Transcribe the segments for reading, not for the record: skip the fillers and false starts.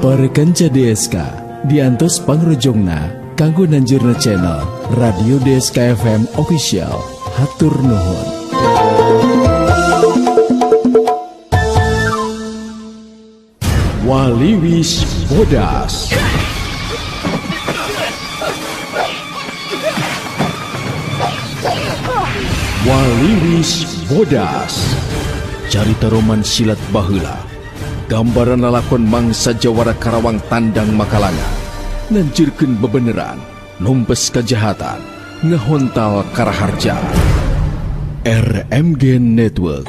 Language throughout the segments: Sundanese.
Para kanca DSK diantos pangrojongna kanggo nanjurna channel Radio DSK FM Official. Hatur nuhun. Waliwis Bodas. Waliwis Bodas. Carita roman silat baheula. Gambaran lalakon mangsa jawara Karawang tandang Makalanga. Nanjirkeun bebeneran, numpes kejahatan, ngehontal karaharja. RMG Network.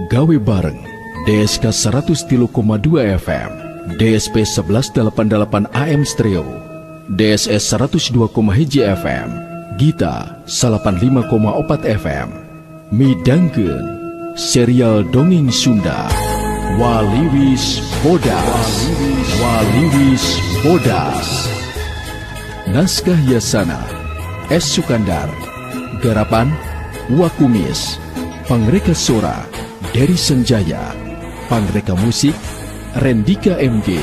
Gawe bareng DSK 103,2 FM, DSP 1188 AM Stereo, DSS 102,1 FM, Gita 85,4 FM. Midangkeun serial dongeng Sunda Waliwis Bodas. Waliwis Bodas. Naskah Yasana S. Sukandar. Garapan Wakumis. Pangreka Sora Dery Senjaya. Pangreka Musik Rendika MG.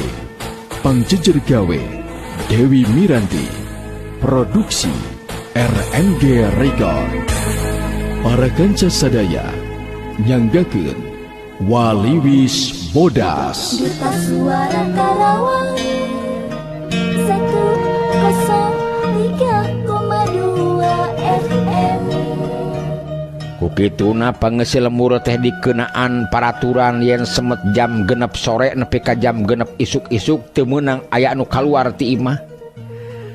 Pangjejer Gawe Dewi Miranti. Produksi RMG Record. Para kanca sadaya nyanggakeun Waliwis Bodas. Duta Suara Karawang 103,2 FM. Kukituna pangeusi lembur teh dikenaan paraturan yen semet jam 6 sore nepi ka jam 6 isuk-isuk teu meunang aya nu kaluar ti imah.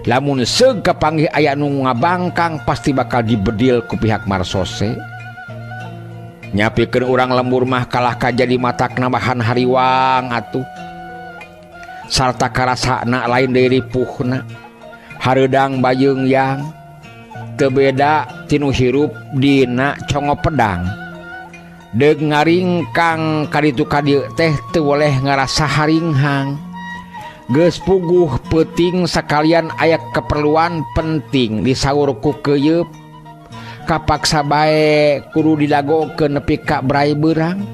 Lamun seug kapanggih aya nu ngabangkang pasti bakal dibedil ku pihak marsose. Nyapikeun urang lembur mah kalah ka jadi matak nambahan hariwang atuh. Sarta karasana lain deui ripuhna. Hareudang bayeung yang teu beda tinu hirup dina congo pedang. Deuk ngaringkang kaditu kadieu teh teu boleh ngarasa haringhang. Geus puguh peuting sakalian aya keperluan penting disaur ku keuyeup. Kapaksa bae kudu didagokeun nepi ka brai beurang.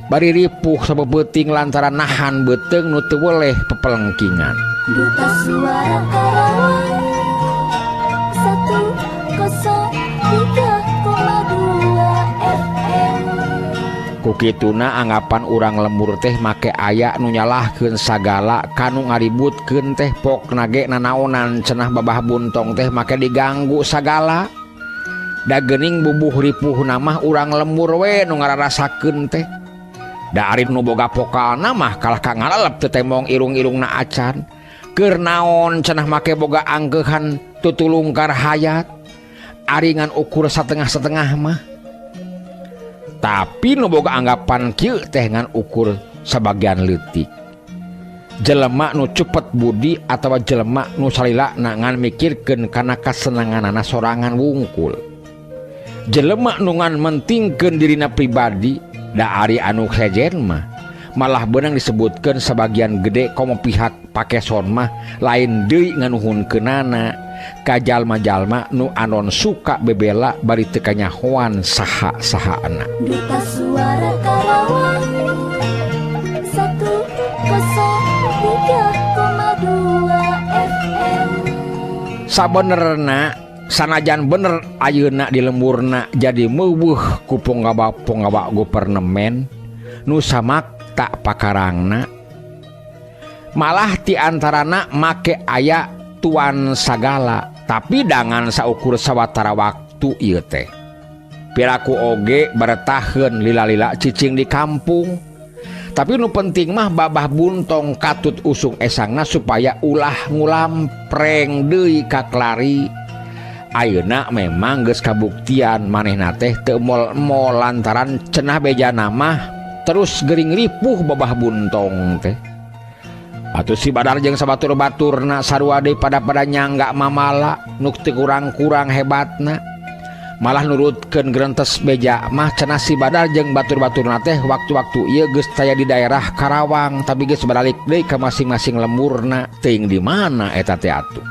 Bari ripuh sabeupeting lantaran nahan beuteung nu teu weleh pepelengkingan. Duta Suara Karawang 103,2 FM. Kukituna anggapan urang lembur teh make aya nu nyalahkeun sagala kanu ngaributkeun teh pokna ge nanaonan cenah babah buntong teh make diganggu sagala. Da geuning bubuh ripuhna mah urang lembur we nu ngararasakeun teh. Da ari nu boga pokalna mah kalah ka ngalalep teu temong irung-irungna acan. Keur naon cenah make boga angkeuhan tutulungkar hayat. Ari ngan ukur satengah-setengah mah. Tapi nu boga anggapan kieu teh ngan ukur sabagian leutik. Jelema nu cepet budi atawa jelema nu salilana ngan mikirkeun kana kasenanganana sorangan wungkul. Jelema nu ngan mentingkeun dirina pribadi, da ari anu sejen mah malah beunang disebutkeun sabagian gede komo pihak pakeson mah lain deui nganuhunkeunana ka jalma-jalma nu anon suka bebela bari teu kanyahoan saha-sahaana. Duta Suara Karawang 103,2 FM. Sabenerna sanajan bener ayeuna di lemburna jadi meuweuh ku ponggawa-ponggawa gupernemen nu samakta pakarangna. Malah ti antarana make aya tuan sagala, tapi dangan saukur sawatara waktu ieu teh. Piraku oge bertaheun lila-lila cicing di kampung. Tapi nu penting mah babah buntong katut usung esangna supaya ulah ngulampreng deui ka klari. Ayeuna memang geus kabuktian manehna teh teu mol-mol lantaran cenah bejana mah terus gering ripuh babah buntong teh. Atuh si Badar jeung sabatur-baturna sarua deui pada-pada nyangga mamala nu teu kurang-kurang hebatna. Malah nurutkeun gerentes beja mah cenah si Badar jeung batur-baturna teh waktu-waktu ieu geus taya di daerah Karawang tapi geus baralik deui ka masing-masing lemburna teuing di mana eta teh atuh.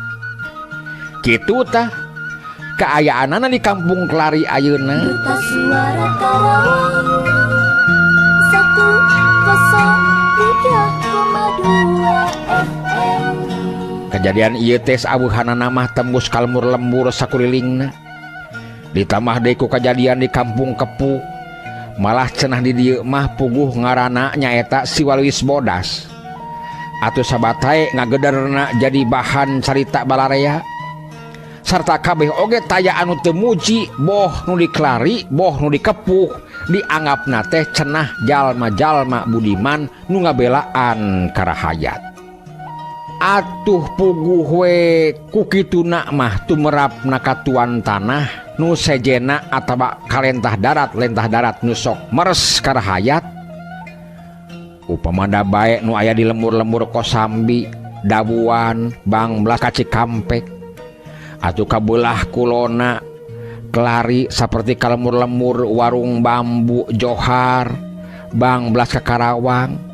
Kitu tah kaayaanana di kampung Klari ayeuna. Duta Suara Karawang 103,2 Kejadian ieu teh aweuhanana mah tembus ka lembur-lembur sakulilingna. Ditambah deui ku kajadian di kampung Kepuh. Malah cenah di dieu mah puguh ngaranna nyaeta si Waluis Bodas. Atuh sabatae ngagederna jadi bahan carita balarea. Sarta kabeh oge taya anu teu muji boh nu diklari boh nu dikepuh dianggapna teh cenah jalma-jalma budiman nu ngabelaan ka rahayat. Atuh puguh we ku kituna mah tumerapna katuan tanah nu sejena atawa kalentah darat lentah darat nu sok meres ka rahayat. Upamana bae nu aya di lembur-lembur Kosambi, Dabuan, Bangbelas ka Cikampek atuh kabelah kulona Klari saperti ka lembur-lembur Warung Bambu Johar, Bangbelas ka Karawang.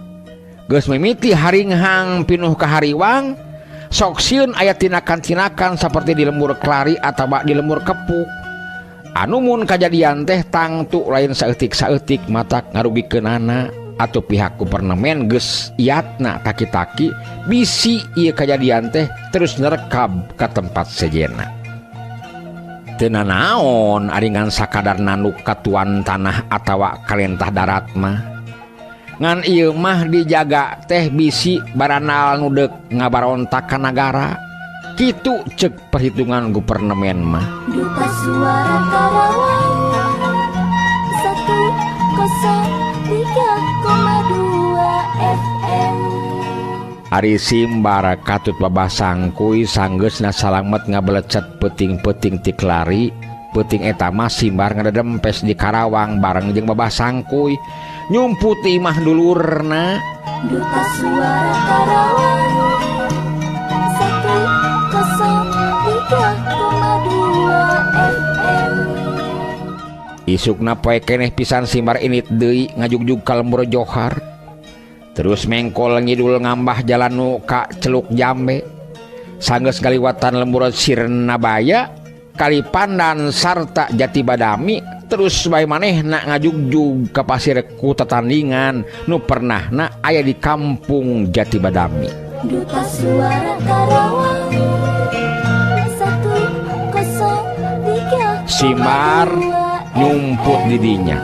Geus mimiti haringhang pinuh ka hariwang, sok sieun aya tinakan-tinakan saperti di lembur Klari atawa di lembur Kepuh. Anu mun kajadian teh tangtu lain saeutik-saeutik matak ngarugikeunana atau pihak gubernemen geus iatna taki-taki bisi ieu kajadian teh terus nerekab ka tempat sejena. Teu nanaon ari ngan sakadar nanuk katuan tanah atawa kalentah darat mah. Ngan ieu mah dijaga teh bisi baranal nu deuk ngabarontak ka nagara. Kitu ceuk perhitungan gubernemen mah. Duta Suara Karawang 103,2 FM. Ari Simbar katut babasangkuy sanggeusna salamet ngabelecet peuting-peuting ti Klari. Peuting eta mah Simbar ngadedempes di Karawang bareng jeung babasangkuy nyumputi imah dulurna. Duta Suara Karawang 103,2 FM. Isukna poe keneh pisan Simbar init deui ngajugjug ka lembur Johar. Terus mengkol ngidul ngambah jalan nu ka Celuk Jambe. Sanggeus ngaliwatan lembur Sirnabaya, Kalipandan sarta Jati Badami, terus bae manehna ngajugjug ka pasir ku tatandingan nu pernahna aya di kampung Jati Badami. Duta Suara Karawang 103. Simbar nyumput didinya.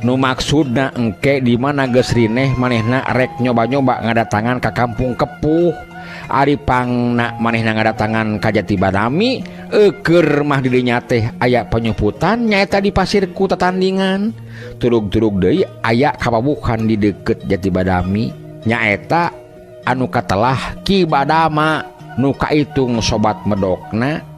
Nu maksudna engke di mana geus rineh manehna rek nyoba-nyoba ngadatangan ka kampung Kepuh. Ari pangna manehna ngadatangan ka Jati Badami, eueur mah di dinya teh aya penyumputan nyaeta di pasir ku tatandingan. Turug-turug deui aya kapabuhan di deukeut Jati Badami nyaeta anu katelah Ki Badama nu kaitung sobat medokna.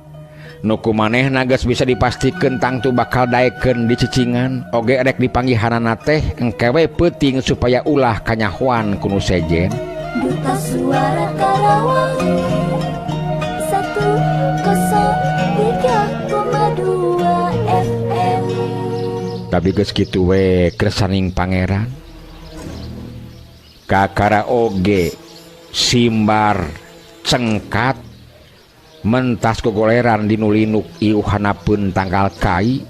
Nu kumanehna geus bisa dipastikeun tangtu bakal daekeun di cicingan oge rek dipanggihanana teh engke we peuting supaya ulah kanyahoan ku nu sejen. Duta Suara Karawang 103,2 FM. Tapi geus kitu we kersaning pangeran. Kakara oge Simbar cengkat mentas gogoleran dinulinuk iuhanapeun tangkal kai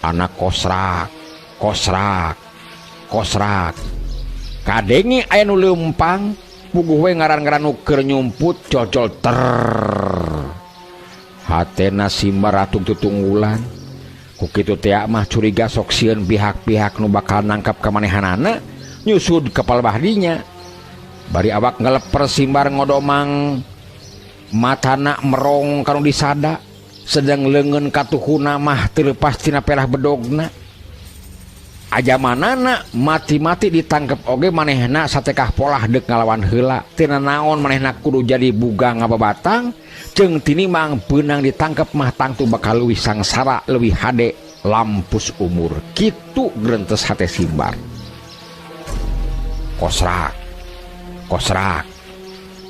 anak kosrak kosrak kosrak kadenge aya nu leumpang puguh we ngaran-ngaran nu keur nyumput cocol ter hatena Simbar atung tutunggulan ku kitu teh mah curiga sok sieun pihak-pihak nu bakal nangkap kamanehanana nyusud kepal bahdinya bari awak ngeleper Simbar ngodomang matana merong kanu disada sedang leungeun katuhuna mah teu leupas tina perah bedogna. Aja manana mati-mati ditangkep oge manehna satekah polah deuk ngalawan heula. Teu nanaon manehna kudu jadi buga ngababatang jeung tinimang beunang ditangkep mah tangtu bakal leuwih sangsara leuwih hade lampus umur. Kitu grentes hate Simbar. Kosrak kosrak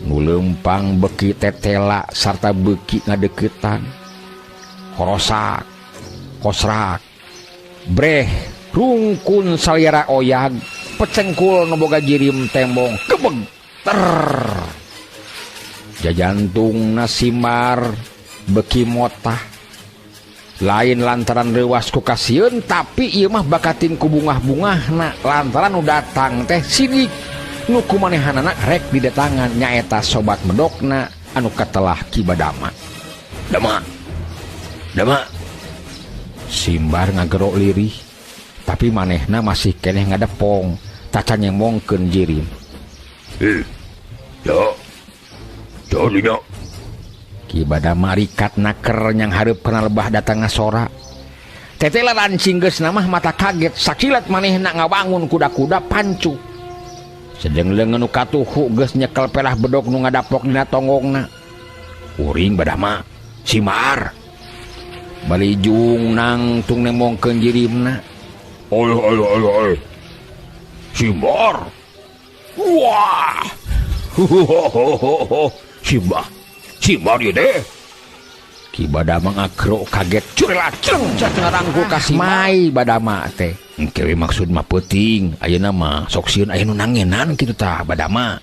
nu leumpang beki tetela sarta beki ngadeukeutan. Korosak kosrak breh rungkun saliara oyag pecengkul nu boga jirim tembong kebeg ter. Jajantungna Simbar beki motah lain lantaran reuwas ku kasieun tapi ieu mah bakatin ku bungah-bungahna lantaran nu datang teh sidik nu kumanehanana rek didatangan nyaeta sobat medokna anu katelah Ki Badama. Dama. Dama. Simbar ngagerok lirih, tapi manehna masih keneh ngadepong, tacan nyemongkeun jirim. Ya. Jadinya. Ki Badama rikat naker nyang hareup kana lebah datang ngasora. Tetela rancing geus namah mata kaget sakilat manehna ngawangun kuda-kuda pancu. Sedeng leungeun nu katuhu geus nyekel pelah bedog nu ngadapok dina tonggongna. Uring Badama, Simbar. Balijung nangtung nemongkeun jirimna. Oi oi oi oi. Simbar. Wah. Simbar. Simbar ieu teh. Ki Badama ngakrok kaget curelaceng ngarangkul ka Simai Badama teh. Engke we maksud mah peuting, ayeuna mah sok sieun aya nu nangenan kitu tah Badama.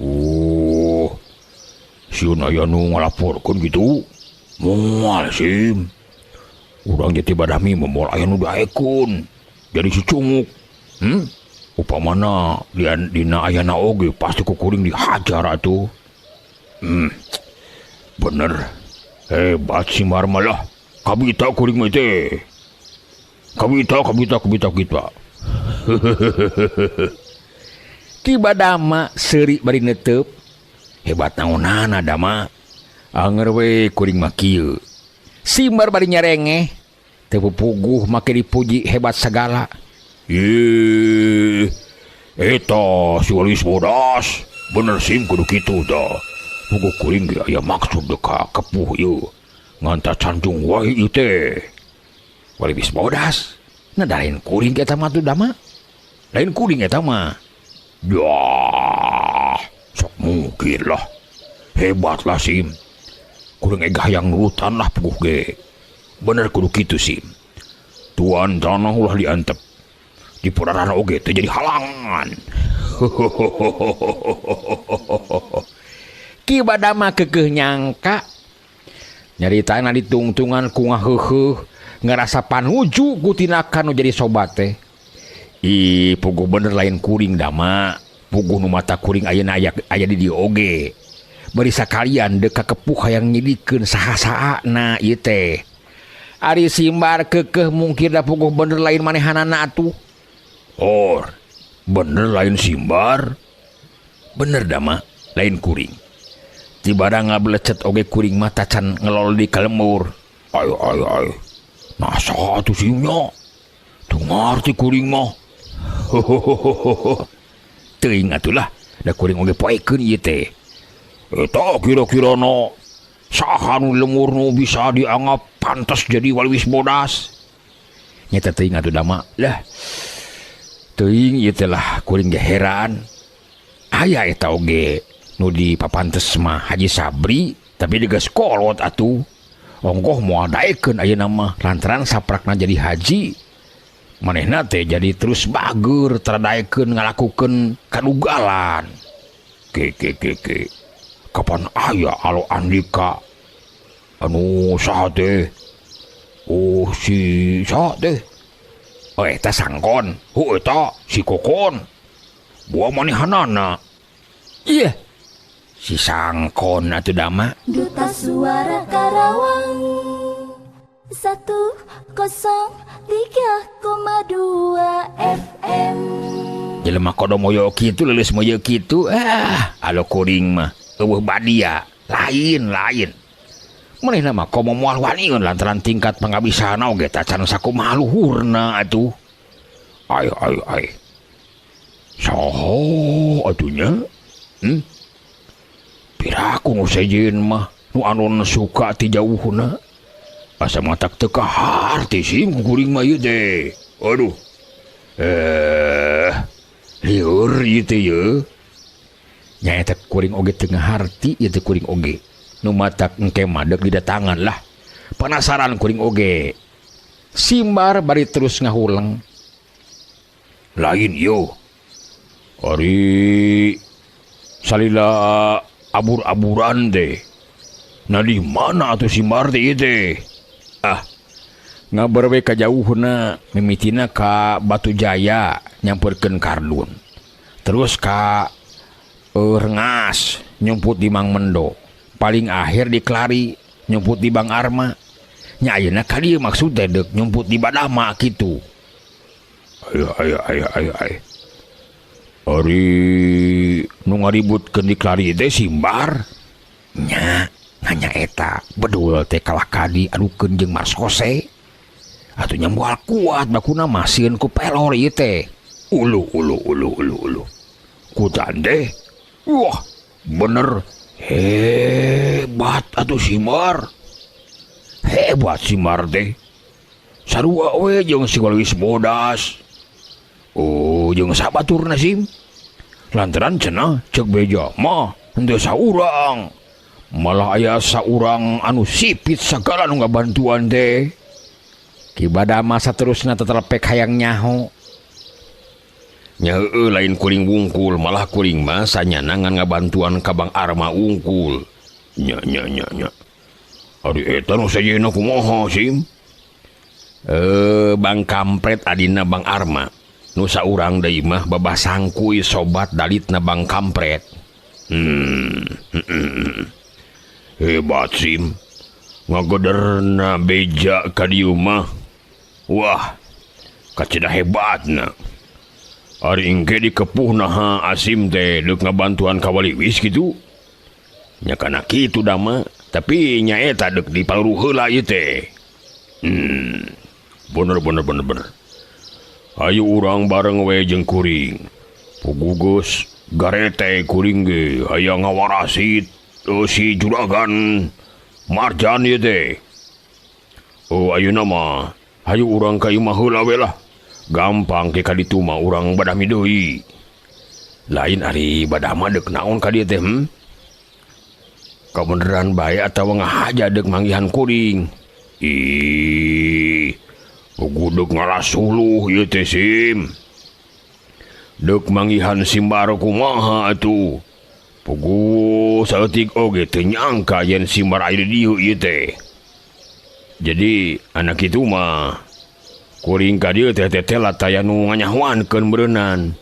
Oh. Sieun aya nu ngalaporkeun kitu. Moal Sim. Urang jati Badami moal aya nu daekeun. Jadi si cunguk. Upamana dina ayana oge pasti ku kuring dihajar atuh. Bener. Hebat Simbar malah. Kabita kuring mah teh. Kabita kita. Ki Badama seuri bari neteup. Hebat naonana Dama. Anger we kuring mah kieu. Simbar bari nyarengeh. Teu puguh make dipuji hebat sagala. Ih, eta si Walis bodas. Bener Sim kudu kitu tah. Puguh kuring ge aya maksud deka kepuh ieu. Ngan tacanjung wae ieu teh. Wali bodas. Nah lain kuring eta mah tuh Dama. Lain kuring eta mah. Yah, sok mungkin lah. Hebatlah Sim. Kuring egah yang nurutan lah puguh ge. Bener kudu kitu Sim. Tuan tanah ulah diantep. Di purarana oge teh jadi halangan. Ki Badama kekeuh nyangka nyaritana ditungtungan ku ngaheuheuh ngarasa panuju ku tinakan nu jadi sobat teh. Ih, puguh bener lain kuring Dama. Puguh nu mata kuring ayeuna aya di dieu oge. Bari sakalian deuk ka kepuh hayang nyidikeun saha-saana ieu teh. Ari Simbar kekeuh mungkir da puguh bener lain manehanana atuh. Or, bener lain Simbar. Bener Dama, lain kuring. Tibada ngabelecet oge kuring mah tacan ngelol di kalemur. Ayo ayo ayo. Nah saha atuh simnya? Teu ngarti kuring mah. Teuing atuh lah, da kuring oge poekeun ieu teh. Eta kira-kira no saha nu lemur nu bisa dianggap pantas jadi waliwis bodas. Nyata teuing atuh Dama. Lah. Teuing ieu teh lah kuring ge heran. Aya eta oge nu dipapantes mah Haji Sabri tapi geus kolot atuh. Ongkoh moal daekeun ayeuna mah lantaran saprakna jadi haji. Manehna teh jadi terus bager tara daekeun ngalakukeun kadugalan. Ke ke ke ke. Kapan aya alo Andika anu saha teh? Oh si saha teh? Oh eta sangkon. Hu eta si Kokon. Buah manehanana. Iya. Si sangkon atuh Dama. Duta Suara Karawang 103,2 FM. Jelema kodomoyo kitu leuleus moyo kitu. Ah, alo kuring mah eueuh badia. Lain lain. Manehna mah komo moal waniun lantaran tingkat pangabisana oge tacan sakumaha luhurna atuh. Ay ay ay. Saha atuh nya? Piraku nu sejen mah nu anon suka ti jauhna. Asa matak teu kaharti sim kuring mah ieu teh. Aduh. Lieur ieu teh ye. Nya eta kuring oge teu ngaharti ieu teh kuring oge. Nu matak engke mah deuk didatangan lah. Penasaran kuring oge. Simbar bari terus ngahuleng. Lain yo. Ari salila abur-aburan teh. Nah di mana atuh Simbar teh ieu teh? Ah, ngabar we ka jauhna mimitina ka Batu Jaya nyamperkeun kardun. Terus ka Rengas Nyumput di Mang Mendo, paling akhir di Klari nyumput di Bang Arma. Nya ayeuna ka dieu maksud teh deuk nyumput di Badama kitu. Ayo ayo ayo ayo ayo. Ari nu ngaributkeun di Klari teh Simbar. Nya nganya eta bedul teh kalah kadi adukeun jeung Marskose. Atuh nya moal kuat bakuna masieun ku pelor ieu teh. Ulu ulu ulu ulu ulu. Ku tande. Wah, bener hebat atuh Simbar. Hebat Simbar teh. Sarua we jeung si Walwis Bodas. Oh, jeung sabaturna Sim. Lantaran cenah ceuk beja mah henteu saurang. Malah aya saurang anu sipit sagala nu ngabantuan teh. Ki Badama saterusna tetelepek hayang nyaho. Nya heueuh lain kuring wungkul, malah kuring mah sanyana ngan ngabantuan ka Bang Arma wungkul. Nya nya nya nya. Ari eta nu sejenna kumaha Sim? Bang Kampret adina Bang Arma. Nu saurang deui mah babah sangkuy sobat dalitna Bang Kampret. Hebat Sim. Ngagederna beja ka dieu mah. Wah, kacida hebatna. Ari engke dikepuh naha Asim teh deuk ngabantuan ka Waliwis kitu. Nya kana kitu da mah, tapi nya eta deuk dipaluruh heula ieu teh. Bener bener bener bener. Ayo urang bareng we jeung kuring. Puguh geus garete kuring ge hayang ngawarasit si juragan Marjan ieu teh. Oh ayeuna mah hayu urang ka imah heula we lah. Gampang ke ka ditu mah urang badami deui. Lain ari badama deuk naon ka dieu teh? Kabeneran bae atawa ngahaja deuk manggihan kuring. Ih, puguh deuk ngarasuluh ieu teh Sim. Deuk manggihan Simbar kumaha atuh. Puguh saeutik oge teu nyangka yen Simbar aya di dieu ieu teh. Jadi anak itu mah kuring ka dieu teh teh lataya nu nganyahoankeun meureunnan.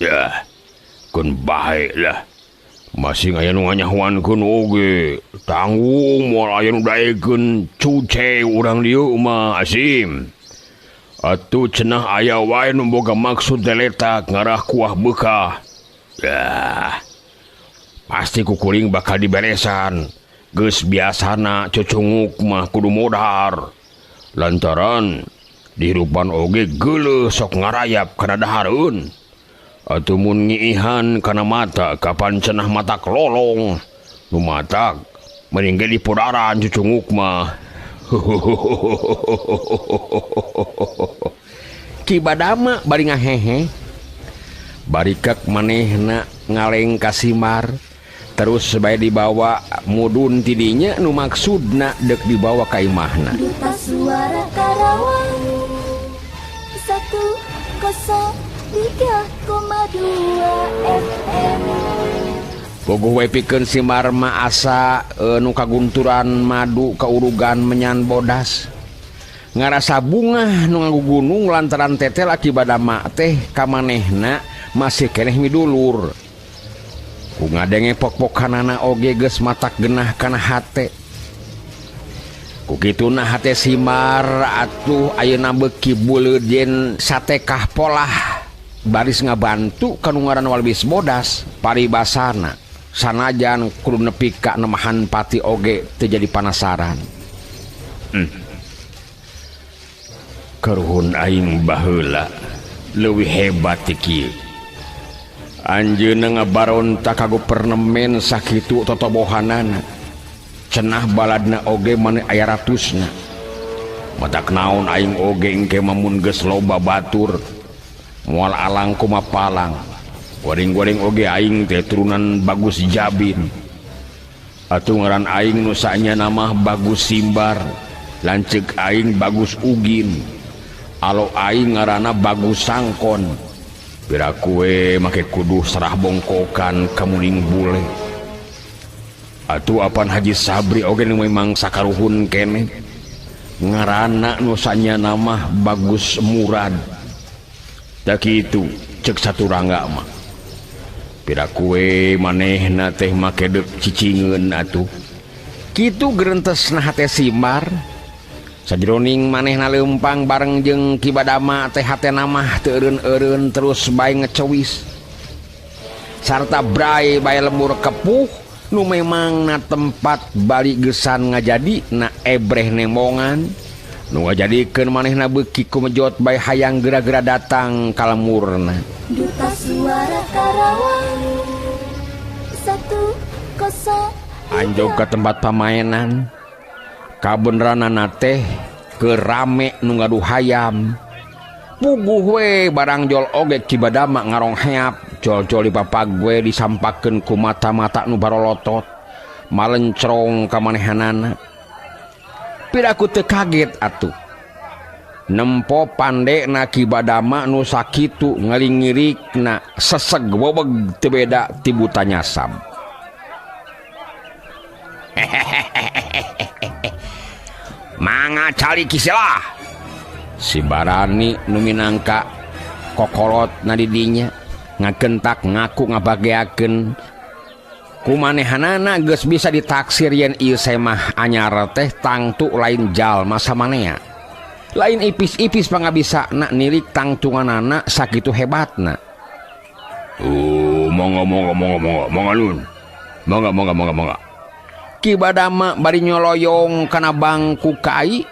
Yah, keun bae lah. Masing aya nu nganyahoankeun oge. Tanggung moal aya nu daekeun cuce urang dieu mah Asim. Atuh cenah aya wae nu boga maksud teletak ngarah kuah beukah. Yah, pasti ku kuring bakal diberesan. Geus biasana cucunguk mah kudu modar. Lantaran dihirupan oge geuleuh sok ngarayap kana dahareun. Atuh mun ngiihan kana mata kapan cenah mata kelolong. Nu matak mending ge dipodaran cucunguk mah. Ki Badama bari ngahehe. Barikak manehna ngaleng ka Simbar. Terus bae dibawa mudun tidinya nu maksudna deuk dibawa ka imahna. Duta Suara Karawang 103,2 FM. Puguh we pikeun Simbar mah asa nu kagunturan madu kaurugan menyan bodas. Ngarasa bungah nu ngagugunung lantaran tetel akibat Badama teh ka manehna masih keneh midulur. Ku ngadenge pok-pokanana oge geus matak genah kana hate. Ku kituna hate Simbar atuh ayeuna beuki buleud yen satekah polah baris ngabantu kanu ngaran Walwis Bodas paribasana sanajan kudu nepi ka nemahan pati oge teu jadi panasaran. Karuhun aing baheula leuwih hebat ti kieu. Anjeunna ngabarontak ka gupernemen sakitu totobohanana. Cenah baladna oge maneh aya ratusna. Matak naon aing oge engke mamun geus loba batur. Moal alang kumapalang. Goreng-goreng oge aing teh turunan Bagus Jabin. Atuh ngaran aing nu saenyana mah Bagus Simbar, lanceuk aing Bagus Ugin. Alo aing ngaranna Bagus Sangkon. Pira kue make kudu serah bongkokan kamuning bule. Atuh apan Haji Sabri oge nu memang sakaruhun kene. Ngaranna nu saenyana mah Bagus Murad. Tak kitu cek saturangga mah. Pira kue manehna teh make deuk cicingeun atuh. Kitu gerentesna hate Simbar. Sajroning manehna leumpang bareng jeung Ki Badama teh hatena mah teu eureun-eureun terus bae ngecewis. Sarta brai bae lembur kepuh nu memangna tempat bali gesan ngajadi na ebreh nembongan. Nu ngajadikeun manehna beuki kumejot bae hayang gera-gera datang ka lemurna. Duta Suara Karawang 103. Anjog ka tempat pamainan. Kabeneranana teh keur rame nu ngadu hayam. Puguh we barang jol oge Ki Badama ngarongheap, jol-jol dipapag we disampakeun ku mata-mata nu barolotot, malencrong ka manehanana. Piraku teu kaget atuh. Nempo pandena Ki Badama nu sakitu ngalingirikna seseg weweg teu beda ti buta nyasab. Manga cali kisilah. Si Barani nu minangka kokolot na didinya ngagentak ngaku ngabageakeun kumanehanana geus bisa ditaksir yen ieu semah anyar teh tangtu lain jalma samanea. Lain ipis-ipis pangabisa na nilik tangtunganana sakitu hebatna. Oh, mangga mangga mangga mangga mangga lun. Mangga mangga mangga mangga. Ki Badama bari nyoloyong kana bangku kai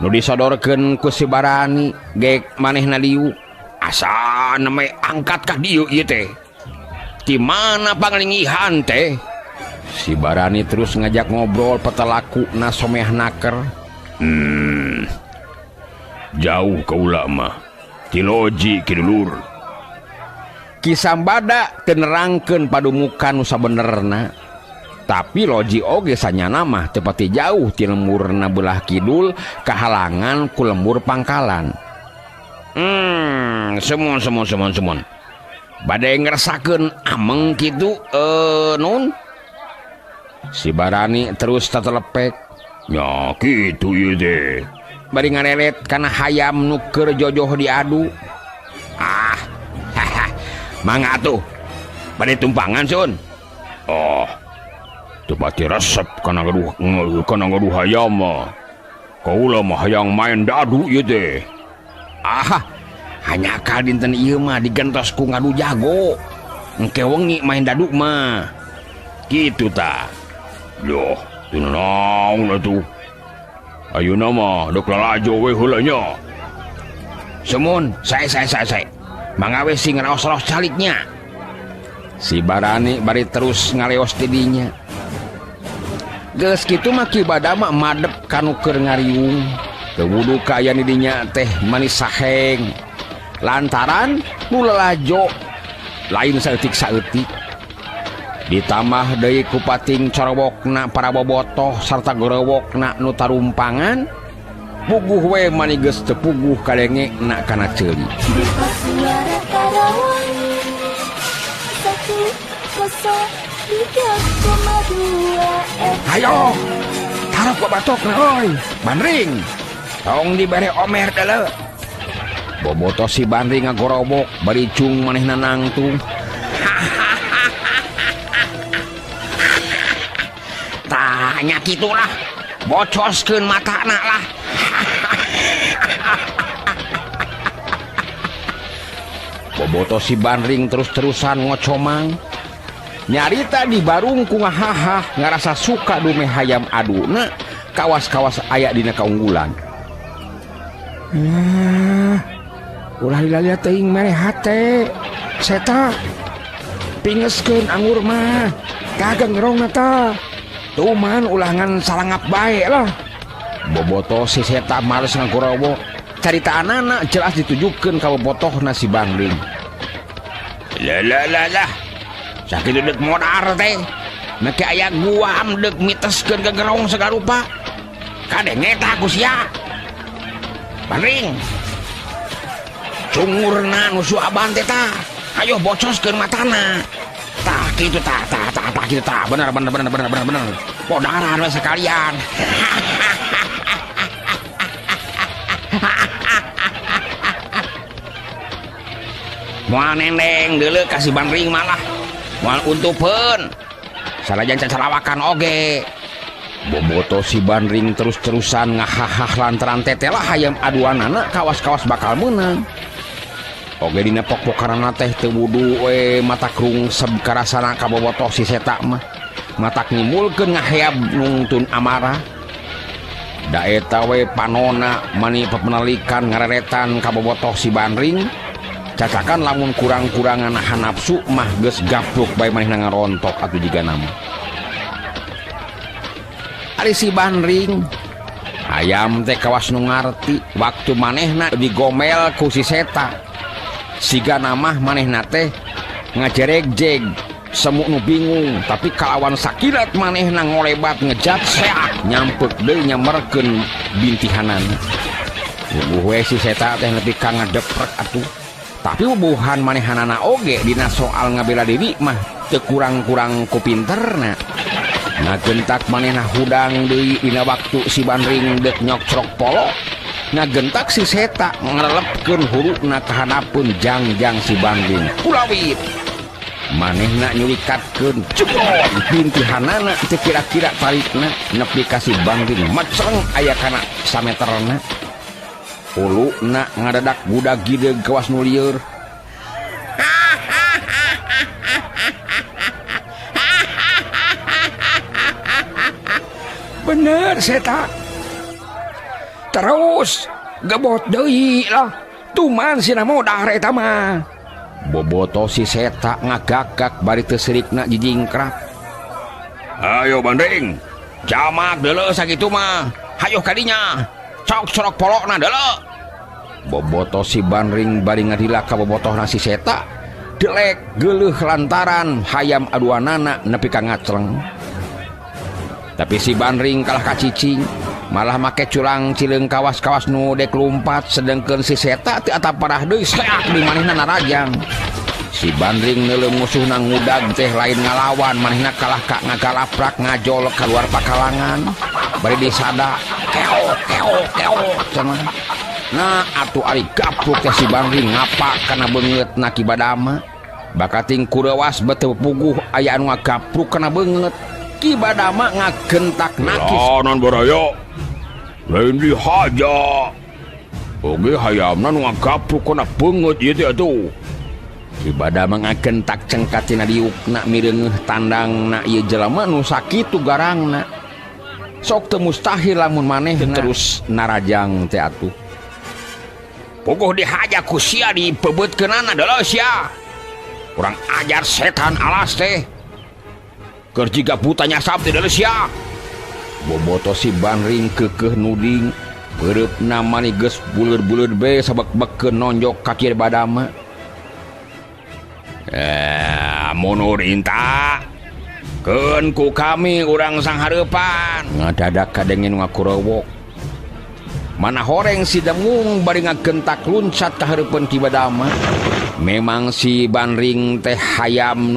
nu disodorkeun ku si Barani gek manehna liu. Asa neme angkat ka dieu ieu teh. Di mana panglingihan teh? Si Barani terus ngajak ngobrol petelaku na someah naker. Jauh kaula mah. Ti loji ki dulur. Ki Sambada teu nerangkeun padumukan nu sabenerna. Tapi loji oge sanyana mah teu pati jauh ti lemburna belah kidul kahalangan ku lembur pangkalan. Semun semun semun semun. Bade ngeresakeun ameng kitu nun. Si Barani terus tatelepek. Nya kitu ieu teh. Bari ngareret kana hayam nu keur jojoh diadu. Ah. Mangga atuh. Bade tumpangan sun. Oh. Teu pati resep kana gaduh hayam mah. Kaula mah hayang main dadu ieu teh. Ah, hanya ka dinten ieu mah digentos ku ngadu jago. Engke wengi main dadu mah. Kitu ta. Loh, teu naon atuh. Ayeuna mah deuk lalajo we heula nya. Semun, sae sae sae sae. Mangga we sing ngaraos-raos caliknya. Si Barani bari terus ngaleos ti dinya. Geus kitu mah Ki Badama madep ka nu keur ngariung. Teu wudu ka aya di dinya teh manis saheng. Lantaran nu lalajo lain saeutik-saeutik. Ditambah deui ku pating corobokna para bobotoh sarta gorowokna nu tarumpangan. Puguh we mani geus teu puguh kadengekna kana ceuli. Duta Suara Karawang 103,2 FM. Ayo, taruh ku batokna euy, Bandring. Tong dibere omer deuleu. Bobotoh si Bandring ngagorobok bari cung manehna nangtung. Tah nya kitulah. Bocoskeun matana lah. Bobotoh si Bandring terus-terusan ngocomang. Nyarita di barung ku ngahahah ngarasa suka dume hayam aduna kawas-kawas aya dina kaunggulan. Ulah lila-lila teuing mere hate. Seta pingeskeun anggur mah kageng ngerongna tah. Tuman ulah ngan salangap bae lah. Bobotoh si Seta males ngagorowok. Caritaanana jelas ditujukeun ka bobotohna si Bandring. Lah lah lah lah. Sakitu deuk modar teh. Make aya gua amdeuk miteskeun ka gerong sagarupa. Kadenge tah ku sia. Bandring. Cungurna nu suaban teh tah. Ayo bocoskeun matana. Tah kitu tah tah tah tah kitu tah. Bener bener bener bener bener bener. Podaran we sekalian. Moal nendeng deuleu ka si Bandring malah. Moal untupeun. Sanajan cacarawakan oge. Boboto si Bandring terus-terusan ngahahah lantaran tetelah hayam aduanana kawas-kawas bakal meunang. Oge dina pok-pokarana teh teu wudu we mata krungseb karasana ka bobotoh si Seta mah. Matak nimbulkeun ngaheab nungtun amarah. Da eta we panona mani pepenelikan ngareretan ka bobotoh si Bandring. Cacakan lamun kurang-kurangan nahan nafsu mah geus gapluk bae manehna ngarontok atuh jiga nama. Ari si Bandring hayam teh kawas nu ngarti waktu manehna digomel ku si Seta. Siga namah manehna teh ngajeregjeg semu nu bingung tapi kalawan sakilat manehna ngolebat ngejat seak nyampek deui nyamerkeun bintihanana. Bubuh we si Seta teh nepi ka ngadeprek atuh. Tapi bubuhan manehanana oge dina soal ngabela diri mah teu kurang-kurang ku pinterna. Ngagentak manehna hudang deui dina waktu si Bandring deuk nyokcrok polo. Ngagentak si Seta ngrelepkeun hurukna ka handapeun jangjang si Bandring. Kulawit. Manehna nyulikatkeun jebrot bintihanana teu kira-kira tarikna nepi ka si Bandring macreng aya kana sameterna. Uluna ngadadak budak gideug kawas nu lieur. Bener Seta. Terus gebot deui lah. Tuman sina modar eta mah. Boboto si Seta ngagagak bari teu sirikna jijingkrak. Ayo Bandring, jamak deuleu sakitu mah. Hayoh kadinya. Cok-corok polokna deuleu. Boboto si Bandring bari ngadila ka bobotohna si Seta. Delek geuleuh lantaran hayam aduanana nepi ka ngacleng. Tapi si Bandring kalah kacicing, malah make curang cileung kawas-kawas nu dek lumpat sedengkeun si Seta teu ataparah deui seak di manehna narajang. Si Bandring neuleuh musuhna ngudag teh lain ngalawan manehna kalah ka ngagalaprak ngajol kaluar pakalangan. Bari disada keok keok keok cenah. Nah atuh ari gapluk teh si Bandring ngapak kana beungeutna Ki Badama. Bakating kurewas beuteung puguh aya anu ngagapluk kana beungeut. Ki Badama ngagentak nakis. Lanan baraya. Lain dihaja. Oge hayamna nu ngagapluk kana beungeut ieu teh atuh. Ki Badama ngagentak cengkat tina diukna mireungeuh tandangna ieu jelema nu sakitu garangna. Sok teu mustahil lamun manehna terus narajang teh atuh. Puguh dihaja ku sia dipebeutkeunana deuleu sia. Kurang ajar setan alas teh. Keur jiga buta nyasab teh deuleu sia. Boboto si Bandring keukeuh nuding, peureupna mani geus buleud-buleud be sabek-bekeun nonjok ka Ki Badama. Munur inta. Keun ku kami urang sanghareupan. Ngadadak kadengin ngakurewok. Mana horeng si Demung bari ngagentak luncat ka hareupeun Ki Badama. Memang si Bandring teh hayam nu